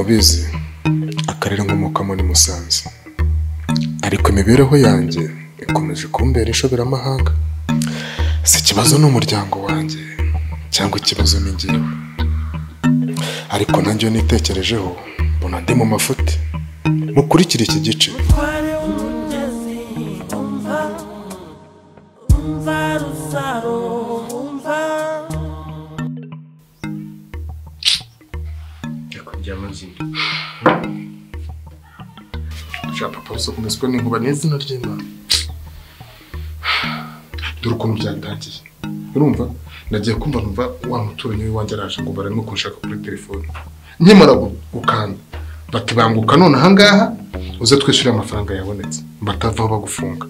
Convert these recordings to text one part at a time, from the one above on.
mubizi, akarere nkomokamo ni Musanze, ariko imibereho yanjye ikomeje kumbera inshoberamahanga. Si ikibazo n'umuryango wanjye cyangwa ikibazo ni njyewe, ariko nanjye iyo nitekerejeho mbona ndi mu mafuti. Mukurikire iki gice. Papa usokomezwa n'inkuba n'izina ry'Imana. Dore ukuntu byatangiye. Urumva nagiye kumva numva wa muturanyi w'iwanjye araje ngo barimo kunshaka kuri telefone. Nkimara gukanda bati banguka none ahangaha uze twishyure amafaranga yabonetse, batavaho bagufunga.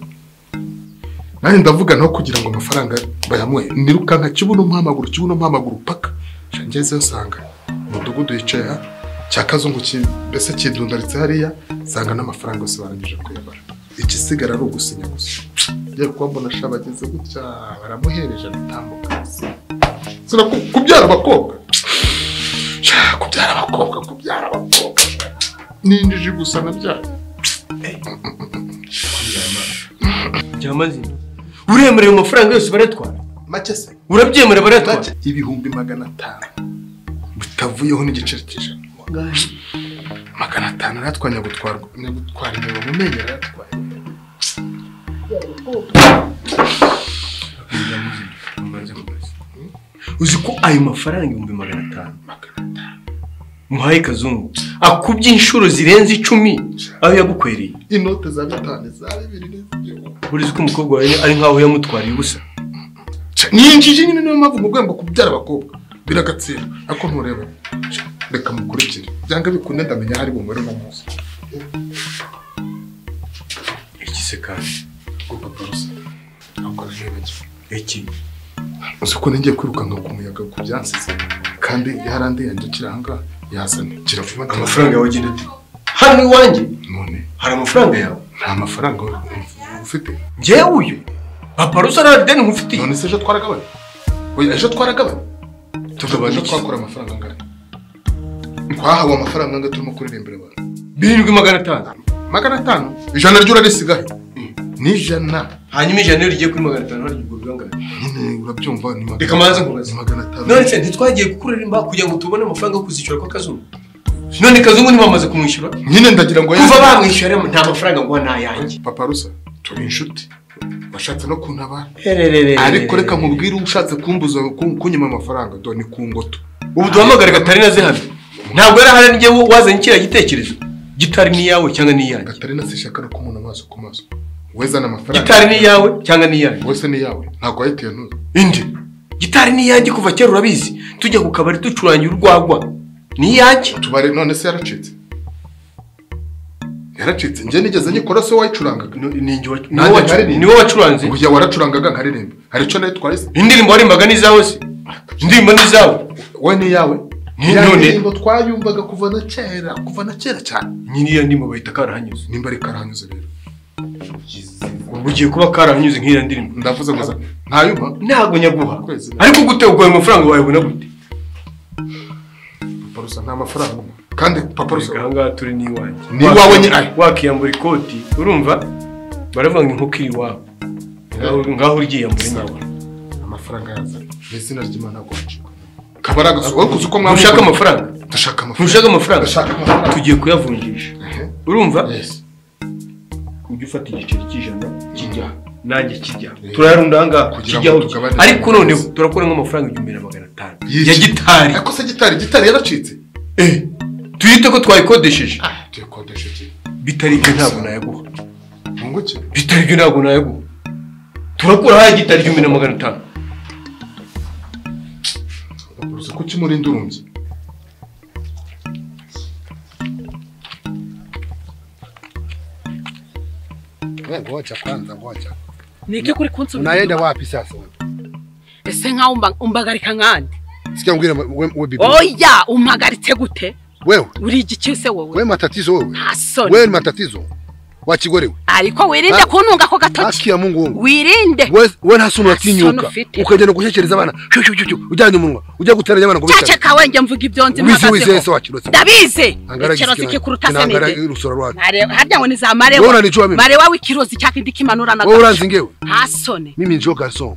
Nanjye ndavuga nto kugira ngo amafaranga bayamuhe, nirukanka kibuno mpamaguru kibuno mpamaguru paka ngezeyo nsanga umudugudu yicaye cya kazungu mbese kidundaritse hariya, nsanga n'amafaranga yose barangije kuyabara, ikisigara ari ugusinya gusa. Ngiye kuba mbona sha bageze gutya baramuhereje aratambuka. Sina kubyara abakobwa, kubyara abakobwa, kubyara abakobwa n'injiji gusa nabyara. Byamazina uremerewe amafaranga yose baratwara make se? Urabyemera baratwara 500,000 bitavuyeho n'igiceri cy'ijana. 500 aratwanya nyagutwarwa nyagutwara imbeba mu menyo aratwaye. Uzi ko ayo mafaranga 500,000 muhaye kazungu akubye inshuro zirenze 10 aho yagukwereye inote za 5 za 2 n'izigihumbi. Urizi ko umukobwa wawe ari nkaho yamutwariye ubusa. Ninjije nyine, niyo mpamvu mubwiye ngo kubyara abakobwa biragatsira. Ako ntureba, reka mukurikire byanga bikunde ndamenya hari bumure no munsi. Iki se kandi ngo papa rusa akora nibagiwe iki? Uzi ko ngiye kwirukanka ku muyaga ku byansize kandi yarandi yanjye kiranga yazane kiravuba. Amafaranga yawe agenda ate hano iwanjye? None hari amafaranga yawe? Nta mafaranga ufite njyewe uyu papa rusa nta deni nkufitiye. None se ejo twaragabanye? Oya ejo twaragabanye, tugabanya twakora amafaranga angana. Twahawe amafaranga angana turimo kuririmbira abantu 7,500. 500 ijana ryo urarisigahe ni ijana, hanyuma ijana iyo rigiye kuri 500 harya ubwo bingana nyine urabyumva ni reka manze nkubaze 500. None se ntitwagiye gukuririmba kugira ngo tubone amafaranga yo kuzishyura kwa kazungu? None kazungu ntibamaze kumwishyura nyine, ndagira ngo kuva bamwishyura nta mafaranga ngo nayanjye. Papa rusa turi inshuti, washatse no kuntabara, ariko reka nkubwire ushatse kumbuza kunyima amafaranga do ni ku ngoto. Ubu duhamagare Gatarina ze hano. Ntabwo yari ahari njye wazanye kiriya gitekerezo. Gitari ni iyawe cyangwa ni iyanjye? Gatarina sishaka no kumubona amaso ku maso. Wezana amafaranga. Gitari ni iyawe cyangwa ni iyanjye? Wese ni iyawe, ntabwo wayiteye ntuzi. Indi gitari ni iyanjye kuva kera urabizi, tujya ku kabari ducurangira urwagwa ni iyanjye. Tubare none se yaracitse? Yaracitse njye nigeze nyikora se wayicurangaga? Ni wowe wacuranze? Oya waracurangaga nkaririmba. Hari icyo nayo twari se? Indirimbo warimbaga ni izawe se? Indirimbo ni izawe? Wowe ni iyawe? None indirimbo twayumvaga kuva na kera, kuva na kera cyane. Nyine iyo ndirimbo bayita Karahanyuze. Nimba ari Karahanyuze rero ugiye kuba Karahanyuze nk'iyo ndirimbo. Ndavuze ngo ntayumva? Ntabwo nyaguha. Ariko gute ubwo ayo mafaranga wayabona gute? Papa rusa nta mafaranga. Kandi papa rusa ahangaha turi ni iwanjye. Ni iwawe nyine. Wakiyambura ikoti urumva baravuga ngo inkoko iri iwawe. Ngaho uryiyambura nyine. Amafaranga yazana mu izina ry'Imana gwacika. Kabaraga wowe kuzi uko mwamwe ushaka amafaranga? Ndashaka amafaranga. Ntushaka amafaranga? Ndashaka amafaranga. Tugiye kuyavunjisha. Urumva? Yes. Ujye ufata igiceri cy'ijana kijya nanjye kijya turayarunda ahangaha kijyaho, ariko noneho turakora nk'amafaranga 1,500 ya gitari. Ariko se gitari gitari yaracitse? Tuyite ko twayikodesheje. Tuyikodesheje bitari ibyo ntabwo nayaguha. Munguki bitari ibyo ntabwo nayaguha. Turakura haya gitari 1,500. Uruzi ko kimurinda urumbye. Ngoja kwanza, ngoja. Niki kuri kunsubiza? Unaenda wapi sasa wewe? Ese nkaho umbagarika nkande? Sikia ngwira wewe bibi. Oya, umpagaritse gute? Wewe uri igiki se wowe? Wewe matatizo wewe. Nta soni. Wewe ni matatizo. Wakigorewe. Ariko wirinde kuntunga ko gatoki. Haki ya Mungu. Wirinde. We nta soni uratinyuka. Ukagenda gushyikiriza abana. Ujyanye umunwa. Ujya guteranya abana ngo bicare. Ceceka wenge mvuga ibyo nzi mpagazeho. Ndabizi. Ikirozi kikuruta se ninde? Harya ngo ni za marewa. Marewa w'ikirozi cyakindi kimanura na. Wowe uranzi ngewe? Nta soni. Mimi njo garçon.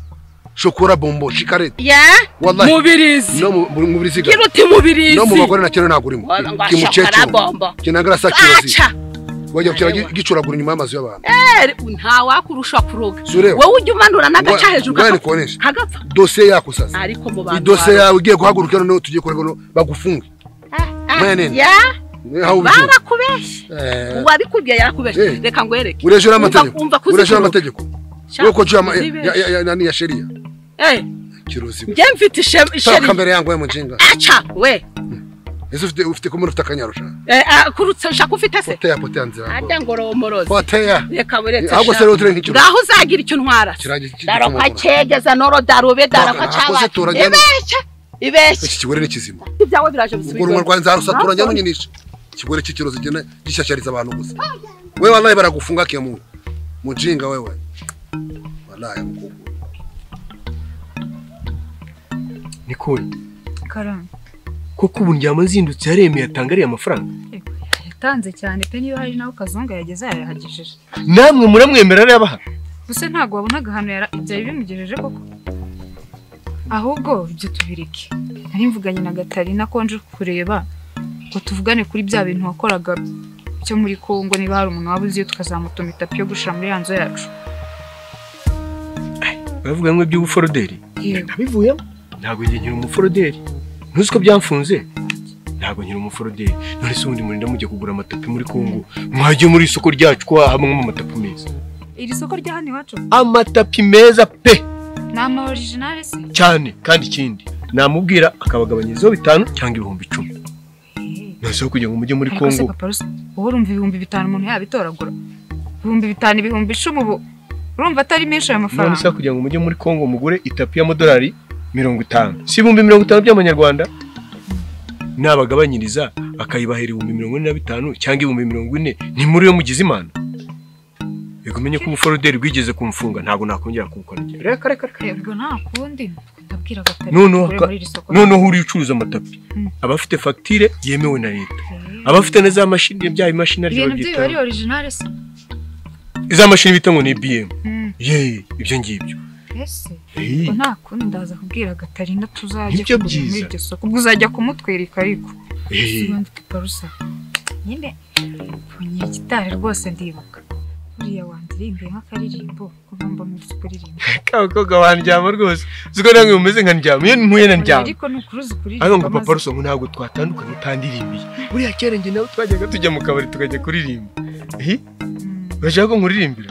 Shokora bombo shikarete. Yeah. Wallahi. Mubirizi. No mubirizi. Kiruti mubirizi. No mu bagore na kero nagurimo. Kimucece. Kinangara sakirozi. Wajya kira gicuragura inyuma y'amazu y'abantu. Nta wakurusha kuroga. Wowe ujya umanura n'agaca hejuru kagapfa. Dossier yako sasa. Ariko mu bantu. Dossier yawe ugiye guhaguruka none tugiye kurego no bagufunge. Ya. Barakubeshe. Uwabikubwiye yarakubeshe. Reka ngwereke. Urejera amategeko. Urejera amategeko. Uko jua ya nani ya sheria. Kirozi. Nje mfite sheria. Kamera yangu we mujinga. Acha we. Ese ufite kumuri ufite akanyarusha. Kurutse shaka ufite se. Potea potea nzira. Ajya ngoromorozi. Potea. Reka buretse. Ahubwo se rero nk'icyo. Ngaho uzagira icyo ntwara. Daroka cegeza noro darube daroka caba. Ibeke. Ibeke. Iki kigore ni kizima. Ibyawe biraje bisubira. Ubwo rwa nzarusatura njya nunyinisha. Kigore cy'ikirozi gena gishyashyariza abantu gusa. We wallahi baragufunga kiya Mungu. Mujinga wewe. Wallahi mkubwa. Nikuri. Karame. Koko ubu ndyama nzindutse yaremeye atangariye amafaranga. Yatanze cyane pe niyo hari nawe kazunga yageze yayahagejeje. Namwe muramwemera arabaha. Gusa ntago wabonaga hano byari bimugejeje koko. Ahubwo ibyo tubireke. Nari mvuganye na Gatarina konje kureba ngo tuvugane kuri bya bintu wakoraga cyo muri Kongo niba hari umuntu wabuze iyo tukazamutuma itapi yo gushira muri yanzo yacu. Bavuga ngo iby'ubuforoderi. Nabivuyemo. Ntago ngiye nkira umuforoderi. Ntuzi ko byamfunze? Ntago nkira umuforoderi. None se ubundi murinda mujye kugura amatapi muri Kongo. Mwajye muri isoko ryacu ko hamwe mu matapi meza. Iri soko rya hano iwacu? Amatapi meza pe. Ni ama original se? Cyane kandi ikindi namubwira akabagabanyirizaho 5 cyangwa 10,000. Nase kugira ngo mujye muri Kongo. Wowe urumva 5,000 umuntu yabitoragura. 5,000 10,000 ubu urumva atari menshi ayo mafaranga. None se kugira ngo mujye muri Kongo mugure itapi y'amadolari 50. Si 50,000 by'amanyarwanda. Nabagabanyiriza akayibahera 45,000 cyangwa 40,000 ni muri yo mugize Imana. Yego menye ko umuforoderi rwigeze kumfunga ntago nakongera kubukora. Reka reka reka. Yego nta kundi ndabwira Gatarina. Noneho uri ucuruza amatapi. Abafite facture yemewe na leta. Abafite neza mashini bya imashini ari byita. Ibintu byari original se. Iza mashini bita ngo ni IBM. Ye ibyo ngibyo. Ese nta kundi ndaza kubwira Gatarina tuzajya kugura muri iryo soko. Ubwo uzajya kumutwereka ariko. Parusa. Nyine punye gitari rwose ndibuka. Uriya wandirimbe nk'akaririmbo kuva mbona uzi kuririmba. Kabakobwa wandyama rwose. Uziko namwe mumeze nka ndyama. Iyo mpuye na ndyama. Ariko nukuruzi kuririmba. Ariko ngo papa Parusa ngo ntabwo twatandukana utandirimbiye. Buriya kera njye nawe twajyaga tujya mu kabari tukajya kuririmba. Urashaka ko nkuririmbira?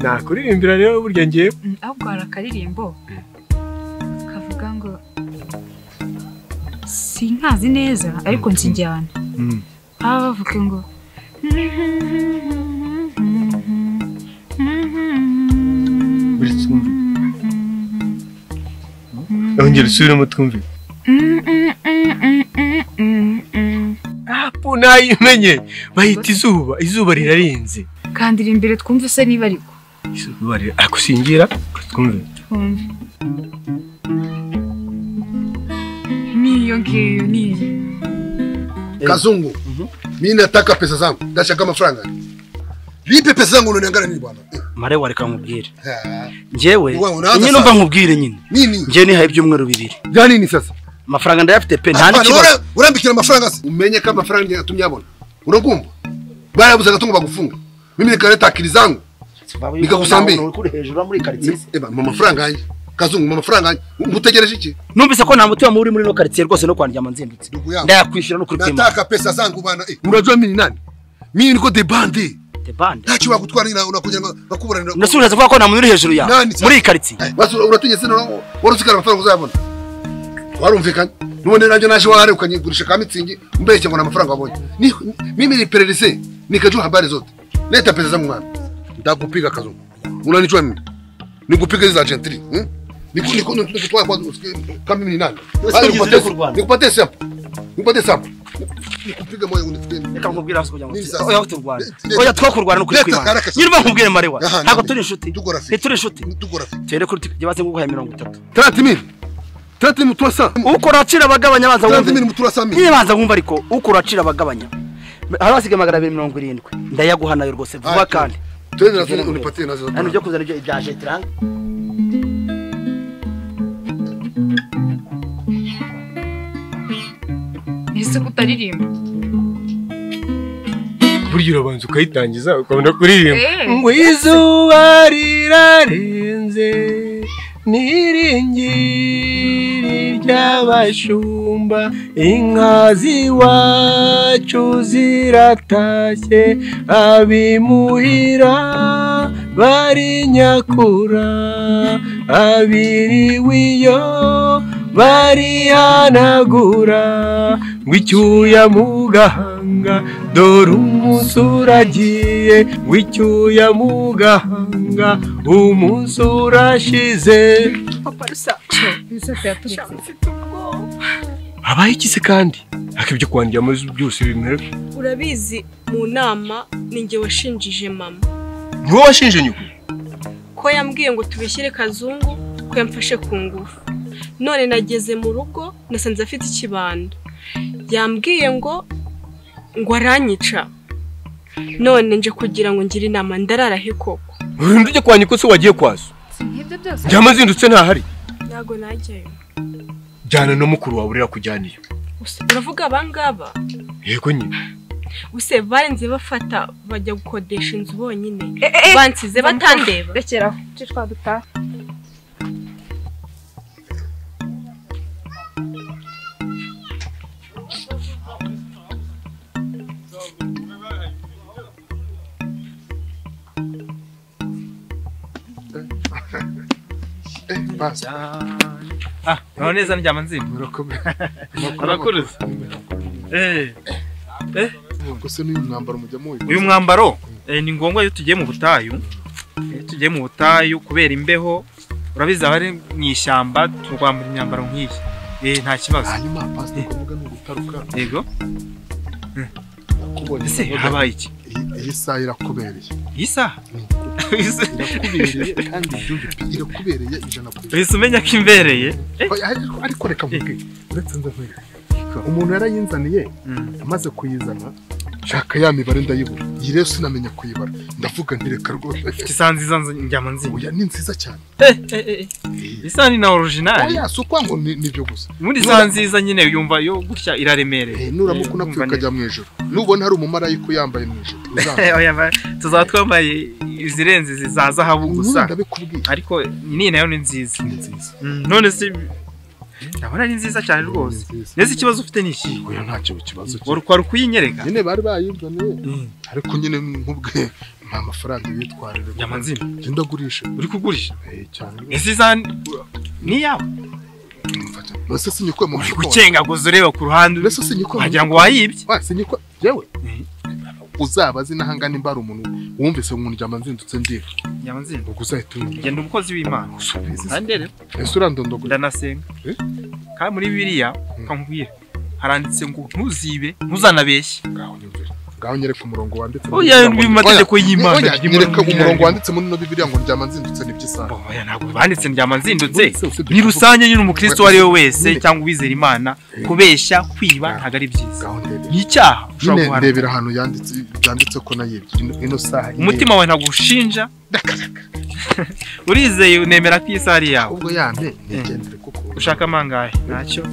Nakuririmbira rero burya ngiye. Ahubwo hari akaririmbo kavuga ngo sinkazi neza ariko nsinjyana. Baba bavuga ngo Ongera usubiremo twumve. Apo nayimenye bahita izuba, izuba rirarenze. Kandi iri imbere twumve se niba ariko. Izuba akusingira twumve. Twumve. Niyo ngiyo niyo. Kazungu, mimi nataka pesa zangu. Ndashaka amafaranga. Lipe pesa zangu unaniangalia nini bwana? Mare wareka nkubwire. Njewe nyine umva nkubwire nyine. Nje nihaye ibyumweru 2. Bya nini sasa? Amafaranga ndayafite pe nta n'ikibazo. Urambikira amafaranga se? Umenye ko amafaranga yatumye abona. Urakumva? Barabuze agatungo bagufunga. Mimi nikaleta akili zangu. Nikakusambia. Uri hejuru muri quartier. Eba mu mafaranga yanjye. Kazungu mu mafaranga yanjye. Ngutegereje iki? Numvise ko nta mutima muri muri no quartier rwose no kwandyama nzindutse. Ndayakwishyura no kuri kwima. Nataka pesa zangu bana. Unajua mimi ni nani? Mimi niko de bande. Bande. Ntacyo bagutwara ina unakugira ngo bakuburanira. Ndasubira kuvuga ko nta muntu uri hejuru yawe. Muri quartier. Basi uratinye sino warusikara amafaranga uzayabona. Warumvikanye. Nubone nanjye naje wahare ukanyigurisha ka mitsingi umbeshye ngo na amafaranga wabonye. Ni mimi ni perelise nikajua habari zote. Leta pesa zangu mwana. Ndakupiga Kazungu. Unanijua mimi? Nikupiga hizo agentry. Niko nikutwaa kwa kama mimi ni nani? Nikupatie sample. Nikupatie sample. Nikupiga moyo unifikie. Reka nkubwire hasi kugira ngo oya turwana. Oya twakurwana no kuri kwimana. Nyirwa nkubwire Marewa. Ntabwo turi inshuti. Ntituri inshuti. Tere kuri gibaze nguhaye 30. 30000. 300 300. Uko racira abagabanya banza wumve. 30000 300. Niba banza wumva ariko uko racira abagabanya. Harasigaye 270. Ndayaguha nayo rwose vuba kandi. Twende nazo unipatie nazo. Hano byo kuzana ibyo ibya jetrang. Ese kutaririmba. Burya urabanza ukayitangiza ukabona kuririmba. Ngo izuba rirarenze niringiri ry'abashumba inka z'iwacu ziratashye abimuhira bari nyakura abiriwe iyo barihanagura ngo icyuya mu gahanga dore umunsi uragiye ngo icyuya mu gahanga umunsi urashize. Papa rusa habaye iki se kandi akibyo kwanjye amazu byose bimera. Urabizi mu nama ninjye washinjije mama. Ni wowe washinje nyoko? Ko yambwiye ngo tubishyire Kazungu ko yamfashe ku ngufu. None nageze mu rugo nasanze afite ikibando. Yambwiye ngo aranyica. None nje kugira ngo ngire inama ndarara he koko. Urundi ujye kwa nyoko se wagiye kwazo? Nk'ibyo byose. Njya zindutse ntahari. Ntago najyayo. Jyana no mukuru wawe urira kujyaniyo. Uravuga abangaba? Yego nyine. Use barenze bafata bajya gukodesha inzu bonyine. Bansize batandeba. Rekeraho. Cicwa dutaha. Ah, neza ndyama nzima. Abakuruzi. Gusa n'uyu mwambaro mujya muyi. Uyu mwambaro ni ngombwa iyo tugiye mu butayu. Iyo tugiye mu butayu kubera imbeho, urabizi abari mu ishyamba turwambara imyambaro nk'iyi. Nta kibazo. Hanyuma pastor kuvuga ni ugutaruka. Yego. Nakubonye. Ese habaye iki? Iyi saha irakubereye. Iyi saha? Irakubereye kandi byumve irakubereye 100%. Uhise umenya ko imbereye. Ariko reka mvuge uretse nza nkwereke. Umuntu yarayinzaniye amaze kuyizana shaka ya mibare ndayibura. Iyi rero sinamenya kuyibara. Ndavuga nti reka rwose. Isaha nziza njyama nzima. Oya ni nziza cyane. Isaha ni na original. Oya si ukwa ngo nibyo gusa. Ubundi isaha nziza nyine yumva yo gutya iraremereye. Nuramuka unapfuye ukajya mu ijuru. Nubona hari umumarayika uyambaye mu ijuru. Oya tuzaba twambaye izirenze za zahabu gusa. Ariko ni nayo ni nziza. Ni nziza. None se ndabona ari nziza cyane rwose. Nese ikibazo ufite ni iki? Oya ntacyo kibazo. Wari kuyinyereka? Nyine bari bayizaniye. Ariko nyine nkubwe nta mafaranga yitwarire. Nyama nzima. Ngenda gurisha. Uri kugurisha? Cyane. Ese iza ni yawe? Nese sinyikwe mu mufuka. Gucengaguza ureba ku ruhande. Nese sinyikwe. Wagira ngo wayibye. Wa sinyikwe. Yewe. Uzabazi nahanga nimba ari umuntu wumvise ngo njyama nzindutse ndira. Njyama nzindutse. Ubwo uzahita umenya. Genda umukozi w'Imana. Andere. Ese urandondogoye. Ndanasenga. Kandi muri Bibiliya kankubwira haranditse ngo ntuzibe ntuzanabeshye. Ngaho nyumvira. Ngaho nyereka umurongo wanditse. Oya mu mategeko y'Imana. Nyereka umurongo wanditse muri no Bibiliya ngo njyama nzindutse n'iby'isaha. Oya ntabwo banditse njyama nzindutse. Ni rusange nyine umukristo wari we wese cyangwa uwizera Imana kubeshya kwiba ntabwo ari byiza. Ni icyaha ushobora guhana. Ndebera ahantu yanditse byanditse ko nayibye ino saha. Umutima wawe ntabwo ushinja. Urizeye unemera ko isaha ari yawe. Ubwo yampe nigendere kuko. Ushaka mangahe? Ntacyo.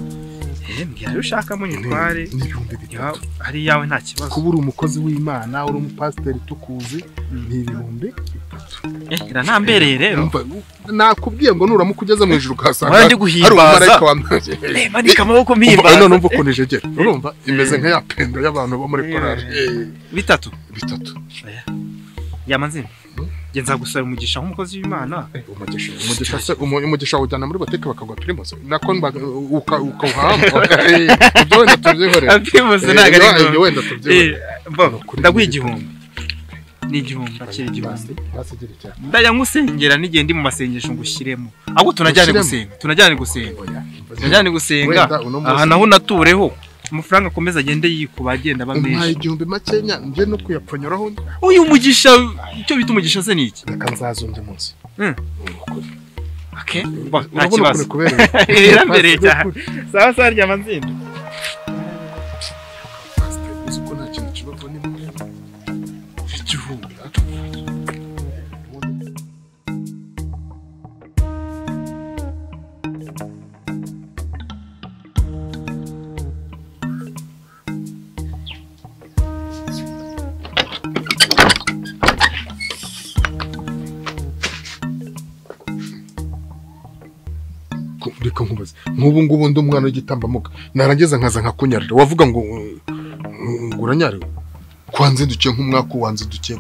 Mbwira ayo ushakamo nyitware. Ni 3000. Ari yawe nta kibazo. Kuba uri umukozi w'Imana uri umupasiteri tukuzi ni 3000. Iranambereye rero. Nakubwiye ngo nuramuka ugeze mu ijuru ukahasanga hari umumarayika wambaye. Manika amaboko mpimbaza. None umva ukuntu ijegera. Urumva imeze nka ya pendo y'abantu bo muri korali. Bitatu. Bitatu. Yama nzima. Nge nzagusaba umugisha nk'umukozi w'Imana. Umugisha, umugisha se umugisha ujyana muri botike bakaguha Primus. Nako ukawuhamba. Ibyo wenda tubyihorere. Primus ntago ari ngombwa. Ibyo wenda tubyihorere. Ndaguha 1000. Ni 1000 akira 1000. Ndajya nkusengera n'igihe ndi mu masengesho ngushyiremo. Ahubwo tunajyane gusenga. Tunajyane gusenga. Tunajyane gusenga. Aha naho natureho. Amafaranga akomeza agende yikuba agenda aba menshi. Umpaye 1000 makenya nje no kuyapfonyoraho. Uyu mugisha icyo bita umugisha se ni iki? Reka nzazunde munsi. Okay. Nta kibazo. Irambereye cyane. Sawa sawa ryama nzinda. Uzi ko nta kintu kibaho ni 1000. Reka nkubaze nk'ubu ngubu ndi umwana w'igitambambuga narangiza nkaza nkakunyarira wavuga ngo uranyariwe kwanzindukiye nk'umwaka wanzindukiye.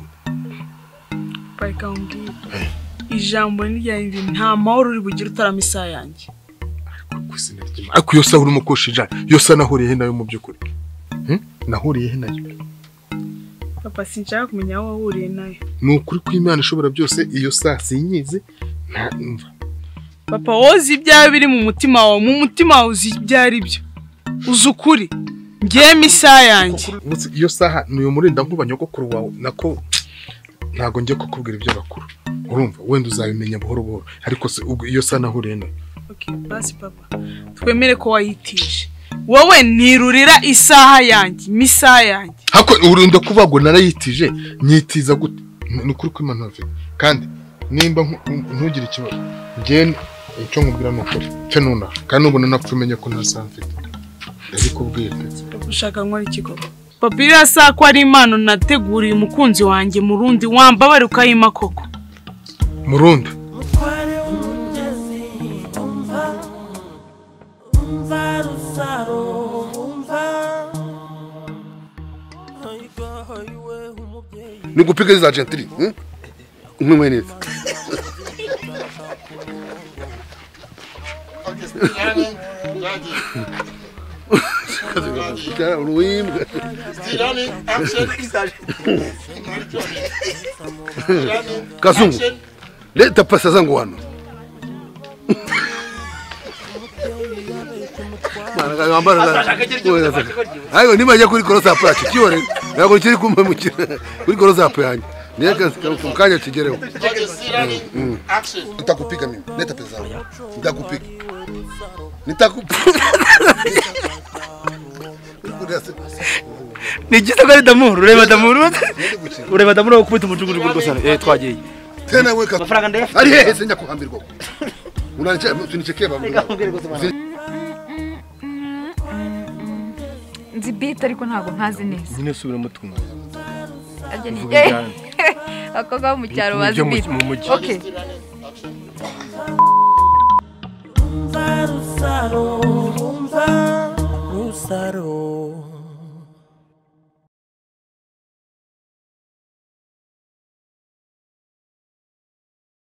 Reka nkubwire ijambo ni ryanjye nta mahoro uri bugire utarama isaha yanjye. Ariko iyo saha urimo kosha iyo saha nahuriye he nayo mu by'ukuri? Nahuriye he nayo? Papa sinshaka kumenya aho wahuriye nayo. Ni ukuri ko Imana ishobora byose iyo saha sinyizi nta mva. Papa wozi ibyawe biri mu mutima wawe, mu mutima wawe uzi ibyo ari byo. Uzi ukuri. Ngiyemo isaha yanjye. Iyo saha ni uyu murinda nkuba nyogokuru wawe nako ntago ngiye kukubwira ibyo bakuru. Urumva wenda uzabimenya buhoro buhoro ariko se iyo saha nahuriye nayo. Okay, basi papa. Twemere ko wayitije. Wowe ntirurira isaha yanjye, imisaha yanjye. Hako urinda kuvuga ngo narayitije, nyitiza gute? Ni ukuri ko Imana mfite. Kandi nimba ntugire ikibazo. Ngiye icyo nkubwira ni ukuri. Cyo nuna kandi ubona napfa umenye ko nta saha mfite. Ndabikubwiye pe. Ushaka nkora iki koko? Papa iriya saha ko ari impano nateguriye umukunzi wanjye Murundi wambabare ukayima koko. Murundi. Nikupiga hizo Argentine, Mwenyewe. Kazungu, leta pesa zangu hano. Ayo niba kuri korosa yacu kiore ntabwo kiri kumpemukira kuri korosa yacu yanjye niyo mukanya kigereho. Nitakupiga mimi, leta pesa zangu. Nitakupiga. Nitakupiga. Ni gito kari damuru, ureba damuru. Ureba damuru ukubita umujugujugu rwose. Twagiye. Tena weka. Amafaranga ndayafite. Ari hehe se nyakuhambirwa. Unanichekea unichekea baba. Nzi beat ariko ntago nkazi neza. Nyine subiramo twumva. Abakobwa bo mu cyaro bazi beat. Okay. Umva rusaro, umva rusaro.